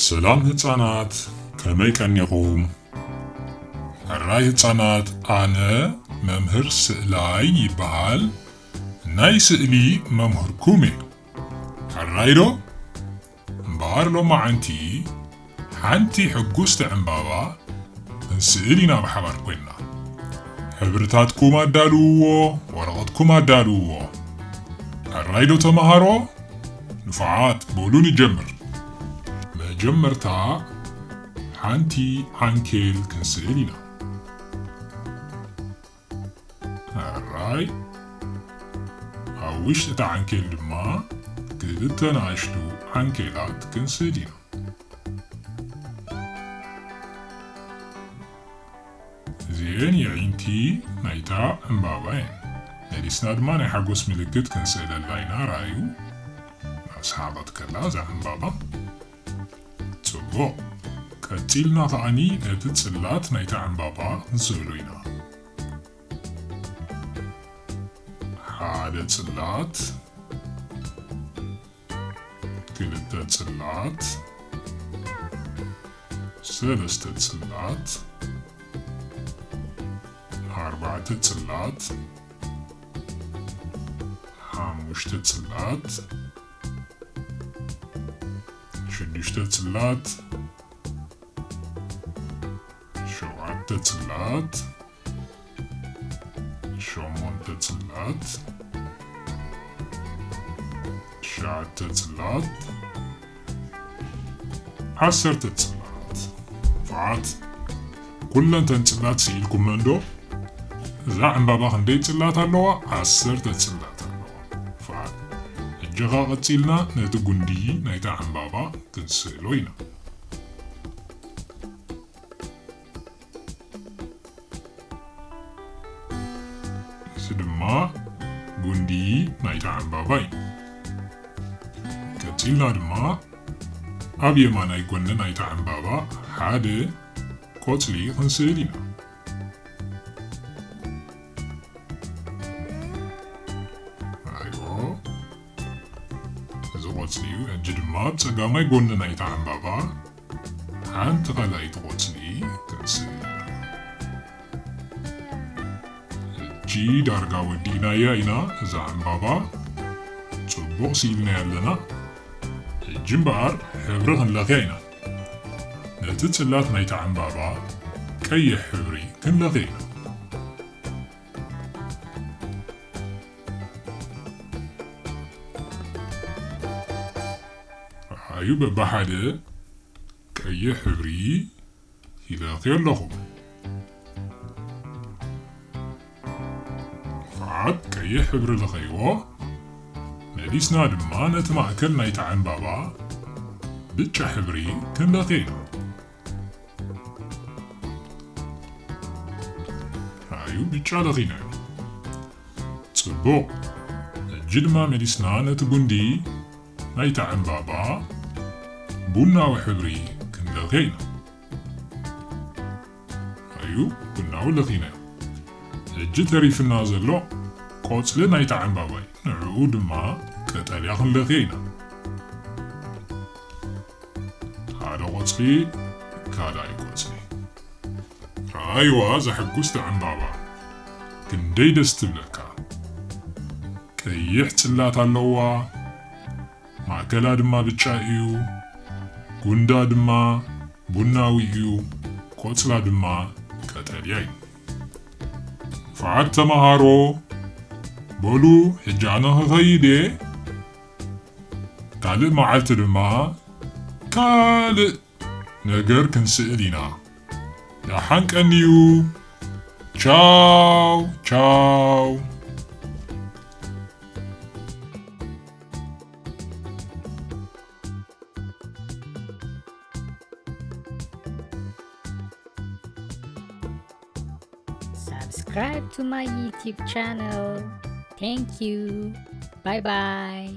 ሰላም ህጻናት፣ ከመይ ቀኒኹም? ሕራይ ህጻናት፣ ኣነ መምህር ስእላይ ይበሃል። ናይ ስእሊ መምህርኩም እየ። ሕራይ ዶ? እምበኣር ሎማዓንቲ ሓንቲ ሕጉስቲ ዕምባባ ክንስእል ኢና ብሓባር ኮይንና። ሕብርታትኩም ኣዳልውዎ፣ ወረቐትኩም ኣዳልውዎ። ሕራይ ዶ ተመሃሮ? ንፉዓት፣ በሉ ንጀምር። መጀመርታ ሓንቲ ዓንኬል ክንስእል ኢና። ሕራይ፣ ኣብ ውሽጢ እታ ዓንኬል ድማ ክልተ ንኣሽቱ ዓንኬላት ክንስእል ኢና። እዚኤን የዒንቲ ናይታ ዕምባባ እየን። መሊስና ድማ ናይ ሓጎስ ምልክት ክንስእለላ ኢና። ረኣዩ፣ እናሰሓቐት ከላ እዛ ዕምባባ። ጽቡቕ። ቀጺልና ከኣኒ ነቲ ጽላት ናይታ ዕምባባ ክንስእሎ ኢና። ሓደ ጽላት፣ ክልተ ጽላት፣ ሰለስተ ጽላት፣ ኣርባዕተ ጽላት፣ ሓሙሽተ ጽላት፣ ሽዱሽተ ጽላት፣ ሸውዓተ ጽላት፣ ሸሞንተ ጽላት፣ ትሽዓተ ጽላት፣ ዓሰርተ ጽላት። ንፉዓት። ኩለን ተን ጽላት ስኢልኩመን ዶ? እዛ ዕምባባ ክንደይ ጽላት ኣለዋ? ዓሰርተ ጽላት ኣለዋ። ንፉዓት። ሕጂ ኸኣ ቀጺልና ነቲ ጉንዲ ናይታ ዕምባባ ክንስእሎ ኢና። እዚ ድማ ጉንዲ ናይታ ዕምባባ እዩ። ቀጺልና ድማ ኣብ የማናይ ጎኒ ናይታ ዕምባባ ሓደ ቆጽሊ ክንስእል ኢና። ኣይዎ፣ እዚ ቆጽሊ እዩ። ሕጂ ድማ ኣብ ጸጋማይ ጎኒ ናይታ ዕምባባ ሓንቲ ካልኣይቲ ቆጽሊ ክንስእል ኢና። ሕጂ ዳርጋ ወዲእናያ ኢና እዛ ዕምባባ። ጽቡቕ ስኢልናያ ኣለና። ሕጂ እምበኣር ሕብሪ ክንለኽያ ኢና። ነቲ ጽላት ናይታ ዕምባባ ቀይሕ ሕብሪ ክንለኽያ ኢና። ረኣዩ፣ በብሓደ ቀይሕ ሕብሪ ይለኽዮ ኣለኹ። ንፉዓት፣ ቀይሕ ሕብሪ ለኸይዎ። መሊስና ድማ ነቲ ማእከል ናይታ ዕምባባ ብጫ ሕብሪ ክንለኽዮ ኢና። ረኣዩ፣ ብጫ ለኺናዮ። ጽቡቕ። ሕጂ ድማ መሊስና ነቲ ጉንዲ ናይታ ዕምባባ ቡናዊ ሕብሪ ክንለኽዮ ኢና። ረኣዩ፣ ቡናዊ ለኺናዮ። ሕጂ ተሪፍና ዘሎ ቆጽሊ ናይታ ዕምባባ እዩ። ንዕኡ ድማ ቀጠልያ ክንለኽዮ ኢና። ሓደ ቆጽሊ፣ ካልኣይ ቆጽሊ። ረኣይዋ እዛ ሕጉስቲ ዕምባባ፣ ክንደይ ደስ ትብለካ። ቀይሕ ጽላት ኣለዋ፣ ማእከላ ድማ ብጫ እዩ፣ ጉንዳ ድማ ቡናዊ እዩ፣ ቆጽላ ድማ ቀጠልያ እዩ። ንፉዓት ተመሃሮ፣ በሉ ሕጂ ኣነ ክኸይድ እየ። ካልእ መዓልቲ ድማ ካልእ ነገር ክንስእል ኢና። ደሓን ቀንዩ። ቻው ቻው። Subscribe to my YouTube channel. Thank you. Bye bye.